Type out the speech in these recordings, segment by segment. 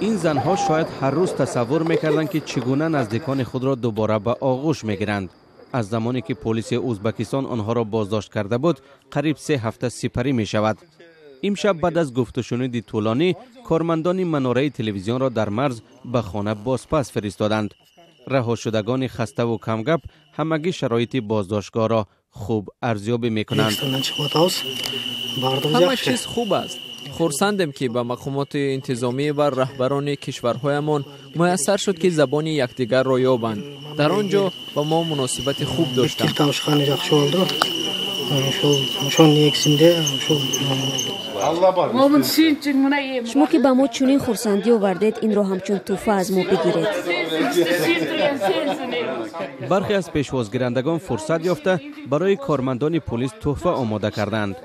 Ин занҳо шояд ҳар рӯз тасаввур мекарданд, ки чӣ гуна наздикони худро дубора ба оғӯш мегиранд. Аз замоне ки полиси Ӯзбекистон онҳоро боздошт карда буд, қариб 3 ҳафта сипарӣ мешавад. Имшаб баъд аз гуфтушуниди тӯлонӣ кормандони манораи телевизионро дар марз ба хона бозпас фиристоданд. Раҳошудагони хаставу камгап ҳамагӣ шароити боздоштгоҳро хуб арзёбӣ мекунанд. Ҳама чиз хуб аст. Хурсандем, ки ба мақомоти интизомӣ ва раҳбарони кишварҳоямон муяссар шуд, ки забони якдигарро ёбанд. Дар он ҷо ба мо муносибати хуб доштанд. Шумо ки ба мо чунин хурсандӣ овардед, инро ҳамчун тӯҳфа аз мо бигиред. Бархе аз пешвозгирандагон фурсат ёфта барои кормандони полис тӯҳфа омода карданд.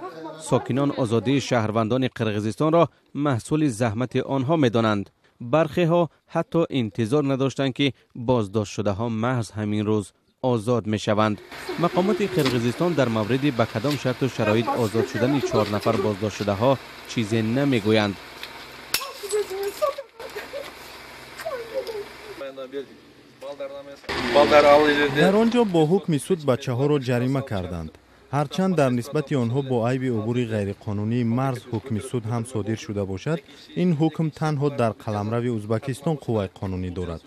Сокинон озодии шаҳрвандони Қирғизистонро маҳсули заҳмати онҳо медонанд. Бархеҳо ҳатто интизор надоштанд, ки боздоштшудаҳо маҳз ҳамин рӯз озод мешаванд. Мақомоти Қирғизистон дар мавриди ба кадом шарту шароит озод шудани 4 нафар боздоштшудаҳо чизе намегӯянд. Дар он ҷо бо ҳукми суд бачаҳоро ҷарима карданд. Ҳарчанд дар нисбати онҳо бо айби убури ғайриқонунии марз ҳукми суд ҳам содир шуда бошад, ин ҳукм танҳо дар қаламрави Ӯзбекистон қувваи қонунӣ дорад.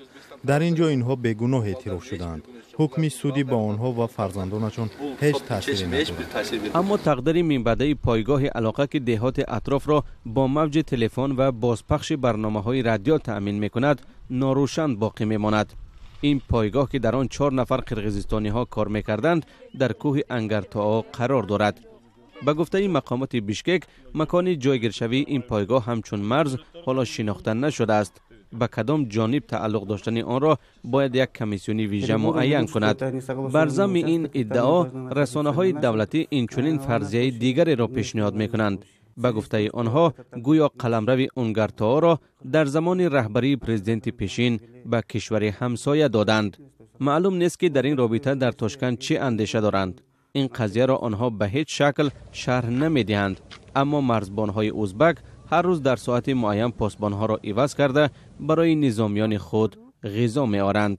Дар ин ҷо инҳо бегуноҳ эътироф шудаанд. Ҳукми судӣ ба онҳо ва фарзандонашон ҳеҷ таъсире надорад. Аммо тақдири минбаъдаи пойгоҳи алоқа, ки деҳоти атрофро бо мавҷи телефон ва бозпахши барномаҳои радио таъмин мекунад, норӯшан боқӣ мемонад. Ин пойгоҳ, ки дар он 4 нафар қирғизистониҳо кор мекарданд, дар кӯҳи Ангартоо қарор дорад. Ба гуфтаи мақомоти Бишкек, макони ҷойгиршавии ин пойгоҳ ҳамчун марз ҳоло шинохта нашудааст. Ба кадом ҷониб тааллуқ доштани онро бояд як комиссиони вижа муайян кунад. Бар замми ин иддао расонаҳои давлатӣ инчунин фарзияи дигареро пешниҳод мекунанд. Ба гуфтаи онҳо, гӯё қаламрави Унгартооро дар замони раҳбарии президенти пешин ба кишвари ҳамсоя доданд. Маълум нест, ки дар ин робита дар Тошканд чӣ андеша доранд. Ин қазияро онҳо ба ҳеҷ шакл шарҳ намедиҳанд, аммо марзбонҳои ӯзбак ҳар рӯз дар соати муайян посбонҳоро иваз карда барои низомиёни худ ғизо меоранд.